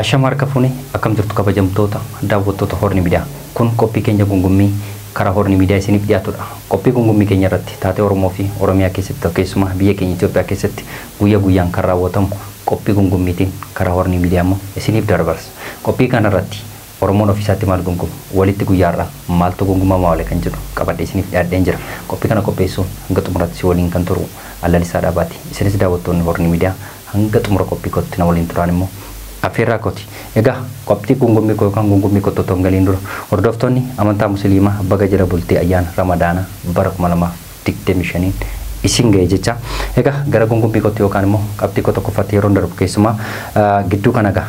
Ashama harka fuune akkam jirtu kabajamtoota daawwattoota Horni Miidiyaa. Kun qophii keenya gungummii karaa Horni Miidiyaa isiniif dhiyaatudha. Qophii gungummii keenya irratti taatee Oromoo fi Oromiyaa keessatti keessumaa biyya keenya Itoophiyaa keessatti guyyaa guyyaan kan raawwatamu qophii gungummiitiin karaa Horni Miidiyaa immoo isiniif dabarsa. Qophii kanarratti Oromoon ofiisaatti maal gunguma, walitti guyyaarraa maaltu gungumamaa oole kan jedhu qabadhee isiniif dhiyaadheen jira. Qophii kana qopheessuun hanga xumuraatti si waliin kan turu Allalisaa Dhaabaati. Isinis daawwattoonni Horni Miidiyaa hanga xumura qophii kootti na waliin turan immoo affeerraa kooti. Egaa qophii gungummii koo yookaan gungummii koo otoo hin galiin dura hordoftoonni amantaa musliimaa baga jira bultii ayyaana Ramadaana bara 2025 isin ga'e jecha. Egaa gara gungummii kootti yookaan immoo qabxii koo tokkoffaatti yeroo darbu keessumaa gidduu kana egaa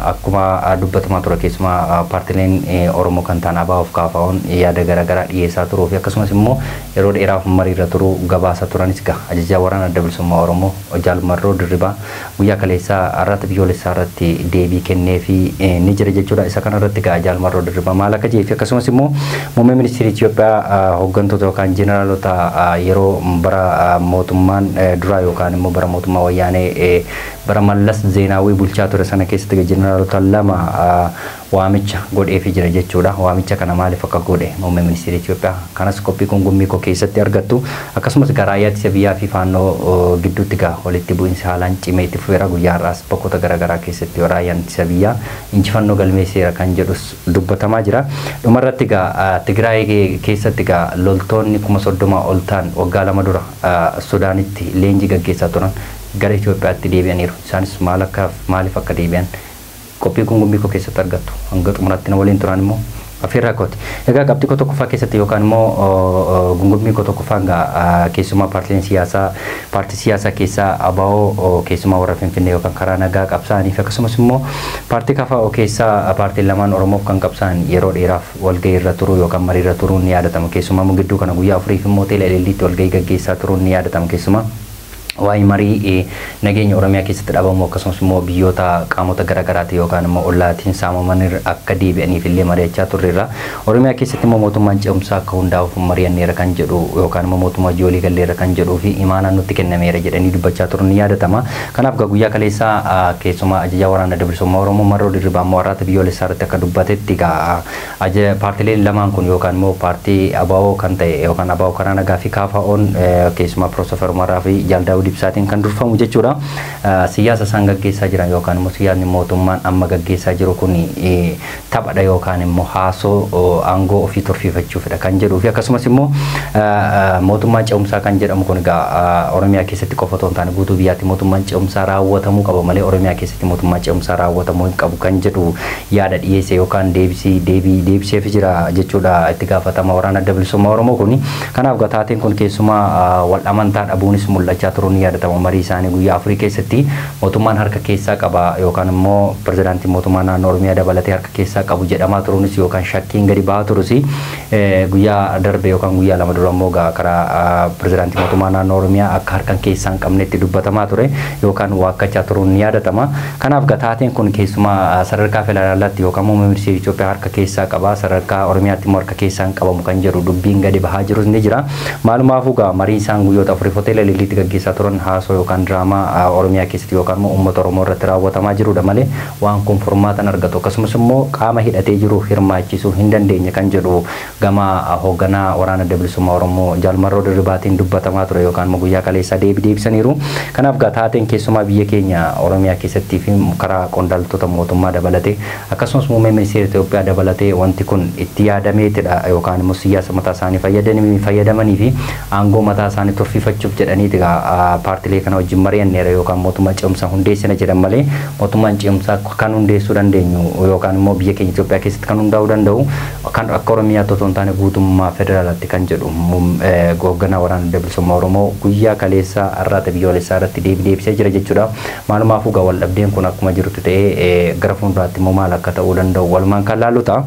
akkuma dubbatamaa ture keessumaa paartileen Oromoo kan ta'an ABO fi KFO'n yaada garaagaraa dhiyeessaa turuu fi akkasumas immoo yeroo dheeraaf mariirra turuu gabaasa turanis egaa ajajaa waraana adda bilisummaa Oromoo Jaal Marroo Dirribaa guyyaa kaleessaa irratti biyyoolessaa irratti deebii kennee fi ni jira jechuudha. Isa kana irratti egaa Jaal Marroo Dirribaa maal akka jee fi akkasumas immoo muummee ministeera Itoophiyaa hooggantoota yookaan jeneraalota yeroo bara mootummaan duraa yookaan immoo bara mootummaa wayyaanee bara Mallas Zeenaawii bulchaa ture sana keessatti jeneraalota lama waamicha godheefii jira jechuudha. Waamicha kana maaliif akka godhe muummee ministeera Itoophiyaa kanas qophii gungummii koo keessatti argattu. Akkasumas garaa raayyaa ittisa biyyaa fi faannoo gidduutti gaa walitti bu'iinsi haalaan cimee itti fufeera. Guyyaa har'aas bakkoota garaagaraa keessatti raayyaan ittisa biyyaa injifannoo galmeesseera kan jedhus dubbatamaa jira. Dhumarratti gaa Tigraay keessatti gaa loltoonni 30,000 ol ta'an waggaa 2 dura Sudaanitti leenjii gaggeessaa turan gara Itoophiyaatti deebi'aniiru. Isaanis maal akka maaliif akka deebi'an qophii gungummii koo keessatti argattu. Hanga xumuraatti na waliin turan immoo affeerraa kooti. Egaa qabxii koo tokkoffaa keessatti yookaan immoo gungummii koo tokkoffaan egaa keessumaa paartileen siyaasaa paartii siyaasaa keessaa ABO keessumaa warra Finfinnee yookaan karaa nagaa qabsaa'anii fi akkasumas immoo paartii KFO keessaa paartiin lamaan Oromoof kan qabsaa'an yeroo dheeraaf walgahii irra turuu yookaan marii irra turuun ni yaadatama. Keessumaa immoo gidduu kana guyyaa 4 immoo hoteela Elelliitti walgahii gaggeessaa turuun ni yaadatama. Keessumaa waa'ee marii nageenya Oromiyaa keessatti dhabamu akkasumas immoo biyyoota qaamota garaagaraati yookaan immoo ollaatiin saamaman akka deebi'aniif illee mari'achaa turreerra. Oromiyaa keessatti immoo mootummaan ce'umsaa akka hundaa'uuf mari'anneera kan jedhu yookaan immoo mootummaa ji'oolii galleera kan jedhuu fi imaanaan nutti kennameera jedhanii dubbachaa turuun ni yaadatama. Kanaaf guyyaa kaleessaa keessumaa ajajaa waraana adda bilisummaa Oromoo Marroo Dirribaa immoo har'aatti biyyoolessaa irratti akka dubbatetti paartileen lamaan kun yookaan immoo paartii ABO kan ta'e yookaan ABO karaa nagaa fi KFO'n keessumaa Piroofeesar Marraa fi Jaal Daawud Ibsaatiin kan durfamu jechuudha. Siyaasa isaan gaggeessaa jiran yookaan immoo siyaasni mootummaan amma gaggeessaa jiru kun taphadha yookaan immoo haasoo aangoo ofii turfiifachuufidha kan jedhuu fi akkasumas immoo mootummaa ce'umsaa kan jedhamu kun egaa Oromiyaa keessatti qofa otoo hin taane guutuu biyyaatti mootummaan ce'umsaa raawwatamuu qaba malee Oromiyaa keessatti mootummaa ce'umsaa raawwatamuu hin qabu kan jedhu yaada dhiyeesse yookaan deebiseef jira jechuudha itti gaafatama waraana adda bilisummaa Oromoo kun. Kanaaf taateen kun keessumaa wal amantaa dhabuunis mul'achaa turuun ni yaadatama. Marii isaanii guyyaa 4 keessatti mootummaan harka keessaa qaba yookaan immoo pirezidaantiin mootummaa naannoo Oromiyaa dabalatee harka keessaa qabu jedhamaa turuunis yookaan shakkiin gadi ba'aa turus guyyaa darbe yookaan guyyaa 2 dura immoo karaa pirezidaantii mootummaa naannoo Oromiyaa akka harka keessaa hin qabnetti dubbatamaa ture yookaan waakkachaa turuun ni yaadatama. Kanaaf taateen kun keessumaa sadarkaa federaalaatti yookaan muummee ministeera Itoophiyaa harka keessaa qaba sadarkaa Oromiyaatti immoo harka keessaa hin qabamu kan jedhu dubbiin gadi bahaa jirus ni jira. Maalumaafuu marii isaan guyyoota 4 hoteela Elelliitti gaggeessaa turan haasoo yookaan diraamaa Oromiyaa keessatti yookaan immoo uummata Oromoo irratti raawwatamaa jirudha malee waan kun furmaatan argatu akkasumas immoo qaama hidhatee jiru hirmaachisuu hin dandeenye kan jedhu gama hoogganaa waraana adda bilisummaa Oromoo Jaal Marroo Dirribaatiin dubbatamaa ture yookaan immoo guyyaa kaleessaa deebii deebisaniiru. Kanaaf taateen keessumaa biyya keenya Oromiyaa keessattii fi karaa qondaaltota mootummaa dabalatee akkasumas muummee ministeera Itoophiyaa dabalatee wanti kun itti yaadameetidha yookaan immoo siyaasa mataa isaanii fayyadamanii fi aangoo mataa isaanii turfiifachuuf jedhaniiti paartilee kana wajjin mari'anneera yookaan mootummaa ce'umsaa hundeessina jedhan malee mootummaan ce'umsaa kan hundeessuu dandeenyu yookaan immoo biyya keenya Itoophiyaa keessatti kan hundaa'uu danda'u kan akka Oromiyaatti otoo hin taane guutummaa federaalaatti kan jedhu hoogganaa waraana adda bilisummaa Oromoo guyyaa kaleessaa har'aata biyyoolessaa irratti deebii deebisee jira jechuudha. Maalumaafuu gaa wal dhabdeen kun akkuma jirutti ta'ee gara fuulduraatti immoo maal akka ta'uu danda'u walumaan kan laallu ta'a.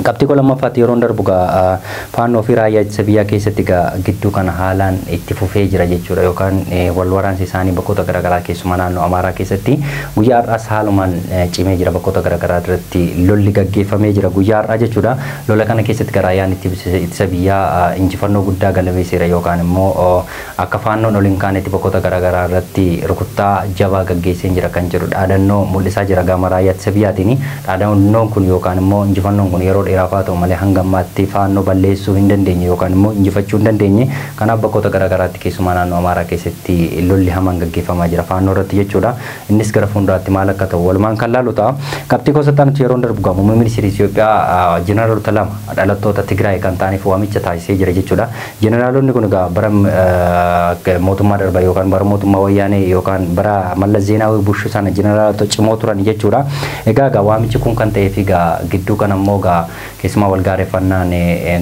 Qabxii lammaffaatti yeroon darbu gaa faannoo fi raayyaa ittisa biyyaa keessatti gaa gidduu kana haalaan itti fufee jira jechuudha yookaan wal waraansi isaanii bakkoota garaagaraa keessumaa naannoo Amaaraa keessatti guyyaa har'aas haalumaan cimee jira bakkoota garaagaraa irratti lolli gaggeeffamee jira guyyaa har'aa jechuudha. Lola kana keessatti gaa raayyaan ittisa biyyaa injifannoo guddaa galmeesseera yookaan immoo akka faannoon ol hin kaanetti bakkoota garaagaraa irratti rukuttaa jabaa gaggeessee jira kan jedhu dhaadannoo mul'isaa jira gama raayyaa ittisa biyyaatiin. Dhaadannoon kun yookaan immoo injifannoon kun yeroo dheeraaf haa ta'u malee hanga ammaatti faannoo balleessuu hin dandeenye yookaan immoo injifachuu hin dandeenye. Kanaaf bakkoota garaagaraatti keessumaa naannoo Amaaraa keessatti lolli hamaan gaggeeffamaa jira faannoo irratti jechuudha. Innis gara fuulduraatti maal akka ta'u walumaan kan laalu ta'a. Qabxii gosa yeroo darbu gaa muummee ministeera Itoophiyaa jeneraalota lama dhalattoota Tigraay kan ta'aniif waamicha taasisee jira jechuudha. Jeneraalonni kun egaa bara mootummaa darba yookaan bara mootummaa wayyaanee yookaan bara Mallas Zeenaawii Bushuu sana jeneraalota cimoo turan jechuudha. Egaa gaa waamichi kun kan ta'eef egaa gidduu kana immoo gaa keessumaa walgaareeffannaan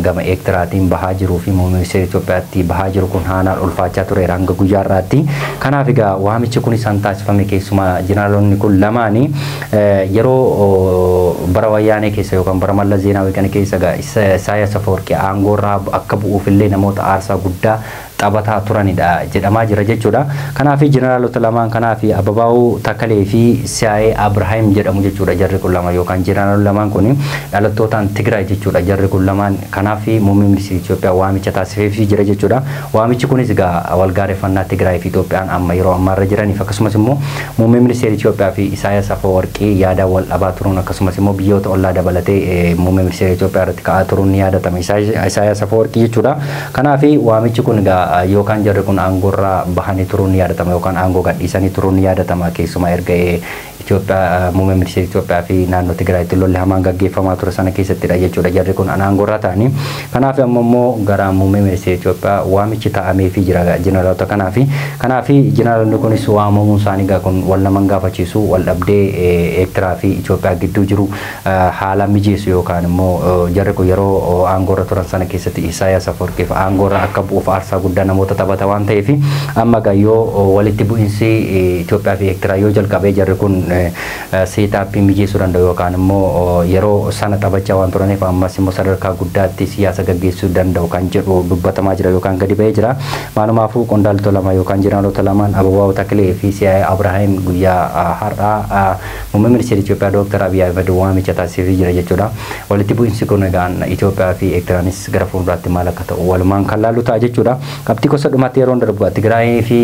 gama Eertiraatiin bahaa jiruu fi muummee ministeera Itoophiyaatti bahaa jiru kun haalaan ulfaachaa tureera hanga guyyaa har'aatti. Kanaaf egaa waamichi kun isaan taasifame keessumaa jeneraalonni kun lamaanii yeroo bara wayyaanee keessa yookaan bara Mallas Zeenaawii kana keessa egaa Isaayyaas Afawarqii aangoorraa akka bu'uuf illee namoota aarsaa guddaa taphataa turanidha jedhamaa jira jechuudha. Kanaaf jeneraalota lamaan kanaaf Ababaa'uu Takalee fi Siyaa'ee Abrahaam jedhamu jechuudha jarri kun lama yookaan jeneraalonni lamaan kun dhalattootaan Tigraay jechuudha jarri kun lamaan. Kanaaf muummee ministeera Itoophiyaa waamicha taasifeefii jira jechuudha. Waamichi kunis egaa walgaareeffannaa Tigraay fi Itoophiyaan amma yeroo ammaarra jiraniif akkasumas immoo muummee ministeera Itoophiyaa fi Isaayyaas Afawarqii yaada wal dhabaa turuun akkasumas immoo biyyoota ollaa dabalatee muummee ministeera Itoophiyaa irratti ka'aa turuun ni yaadatama Isaayyaas Afawarqii jechuudha. Kanaaf waamichi kun egaa yookaan jarri kun aangoorraa bahanii turuun ni yaadatama yookaan aangoo gadhiisanii turuun ni yaadatama keessumaa erga Itoophiyaa muummee ministeera Itoophiyaa fi naannoo Tigraayitti lolli hamaan gaggeeffamaa ture sana keessattidha jechuudha jarri kun aangoorraa ta'anii. Kanaaf amma immoo gara muummee ministeera Itoophiyaa waamichi ta'ameefii jira jeneraalota kanaaf. Kanaaf jeneraalonni kunis waamamuun isaanii egaa kun wal naman gaafachiisu wal dhabdee Eertiraa fi Itoophiyaa gidduu jiru haala mijeessu yookaan immoo jarri kun yeroo aangoorra turan sana keessatti Isaayyaas Afawarqiif aangoorra akka bu'uuf aarsaa guddaa namoota taphata waan ta'eef amma egaa yoo walitti bu'iinsi Itoophiyaa fi Eertiraa yoo jalqabee jarri kun seetaappii mijeessuu danda'u yookaan immoo yeroo sana taphachaa waan turaniif ammas immoo sadarkaa guddaatti siyaasa gaggeessuu danda'u kan jedhu dubbatamaa jira yookaan gadi ba'ee jira. Maalumaafuu qondaaltota lama yookaan jeneraalota lamaan Ababaa'uu Takilee fi Siyaa'ee Abrahaam guyyaa har'aa muummee ministeera Itoophiyaa Dooktar Abiy Ahmed waamicha taasisee jira jechuudha. Walitti bu'iinsi kun egaan Itoophiyaa fi Eertiraanis gara fuulduraatti maal akka ta'u walumaan kan laallu ta'a jechuudha. Qabxii gosa dhumaatti yeroo darbu Tigraay fi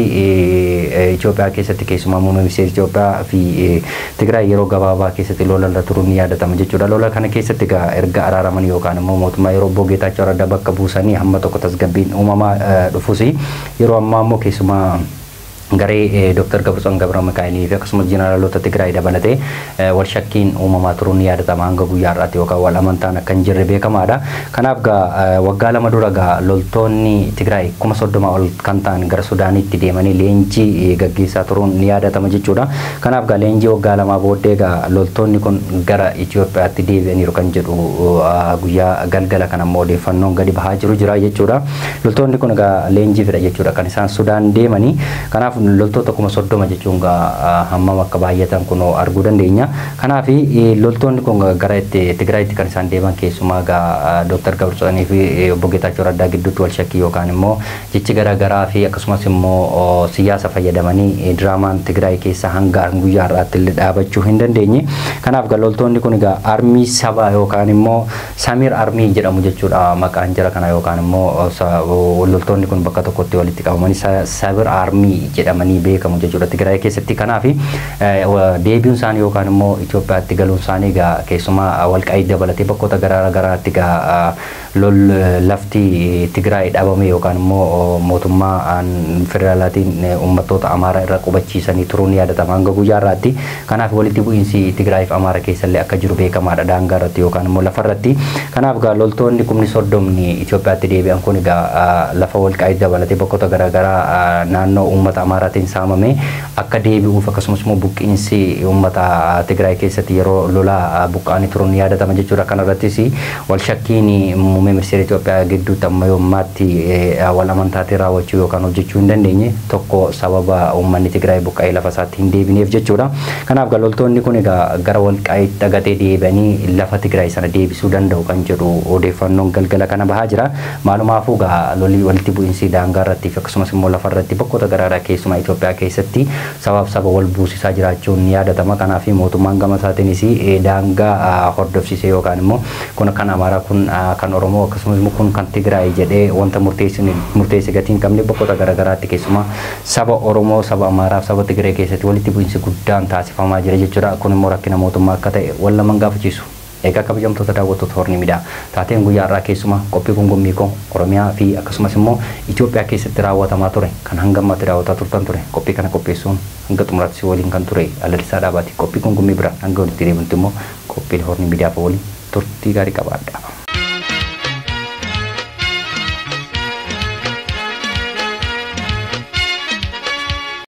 Itoophiyaa keessatti keessumaa muummee ministeera Itoophiyaa fi Tigraay yeroo gabaabaa keessatti lola irra turuun ni yaadatama jechuudha. Lola kana keessatti egaa erga araaraman yookaan immoo mootummaa yeroo obbo Geetaachoo Raddaa bakka buusanii hamma tokko tasgabbiin uumamaa dhufus yeroo ammaa immoo keessumaa garee Dr. Gabratsoon Gabra Mikaa'elii fi akkasumas jeneraalota Tigraay dabalatee wal shakkiin uumamaa turuun ni yaadatama hanga guyyaa har'aatti yookaan wal amantaan akka hin jirre beekamaadha. Kanaaf gaa waggaa lama dura gaa loltoonni Tigraay 30,000 ol kan ta'an gara Sudaanitti deemanii leenjii gaggeessaa turuun ni yaadatama jechuudha. Kanaaf gaa leenjii waggaa lamaa booddee gaa loltoonni kun gara Itoophiyaatti deebi'aniiru kan jedhu guyyaa galgala kana immoo odeeffannoon gadi bahaa jiru jira jechuudha. Loltoonni kun gaa leenjiifidha jechuudha kan isaan Sudaan deemanii. Kanaaf loltoota 30,000 jechuun gaa hammam akka baay'atan kun arguu dandeenya. Kanaaf loltoonni kun gara Tigraayitti kan isaan deeman keessumaa gaa Dr. Gabratsoonii fi obbo Geetaachoo Raddaa gidduutti wal shakkii yookaan immoo jechi garaagaraa fi akkasumas immoo siyaasa fayyadamanii diraamaan Tigraay keessa hanga guyyaa har'aatti illee dhaabachuu hin dandeenye. Kanaaf gaa loltoonni kun egaa armii saba yookaan immoo Samir Armii jedhamu jechuudha maqaan jara kana yookaan immoo loltoonni kun bakka tokkotti walitti qabamanii Sabir Armii jedhamanii beekamu jechuudha Tigraay keessatti. Kanaaf deebiin isaanii yookaan immoo Itoophiyaatti galuun isaanii egaa keessumaa walqaa'ii dabalatee bakkoota garaagaraatti egaa lol lafti Tigraay dhabame yookaan immoo mootummaa federaalaatiin uummattoota Amaaraa irra qubachiisanii turuun yaadatama hanga guyyaa har'aatti. Kanaaf walitti bu'iinsi Tigraay fi Amaaraa keessallee akka jiru beekamaadha daangaa irratti yookaan immoo lafa irratti. Kanaaf egaa loltoonni 30,000 Itoophiyaatti deebi'an kun egaa lafa walqaa'ii dabalatee bakkoota garaagaraa naannoo uummata Amaaraa Amaaraatiin saamame akka deebi'uuf, akkasumas immoo buqqinsi uummata Tigraay keessatti yeroo lolaa buqqa'anii turuun yaadatama jechuudha. Kanarrattis wal shakkiin muummee ministeera Itoophiyaa gidduutti amma yoommaatti wal amantaatiin raawwachuu yookaan hojjechuu hin dandeenye tokko sababa uummanni Tigraay buqqa'ee lafa isaatti hin deebineef jechuudha. Kanaaf loltoonni kun egaa gara Walqaayitti dhagatee deebi'anii lafa Tigraay sana deebisuu danda'u kan jedhu odeeffannoon galgala kana bahaa jira. Maalumaafuu egaa lolli walitti bu'iinsi daangaa irratti fi akkasumas immoo lafa irratti bakkoota garaagaraa keessumaa Itoophiyaa keessatti sabaaf saba wal buusisaa jiraachuun ni yaadatama. Kanaaf mootummaan gama isaatiinis daangaa hordofsiisee yookaan immoo kun kan Amaaraa, kun kan Oromoo, akkasumas immoo kun kan Tigraay jedhee wanta murteesse gatii hin qabne bakkoota garaagaraatti keessumaa saba Oromoo, saba Amaaraa fi saba Tigraay keessatti walitti bu'iinsi guddaan taasifamaa jira jechuudha. Kun immoo rakkina mootummaa akka ta'e wal laman gaafachiisu. Egaa kabajamtoota daawwattoota Horni Miidiyaa, taateen guyyaa har'aa keessumaa qophii gungummii koo Oromiyaa fi akkasumas immoo Itoophiyaa keessatti raawwatamaa ture kan hanga ammaatti daawwataa turtan ture. Qophii kana qopheessuun hanga xumuraatti si waliin kan ture Alalisaa Dhaabaati. Qophii gungummii biraan hanga walitti deebinutti immoo qophii Horni Miidiyaa waliin turtii gaarii qabaadha.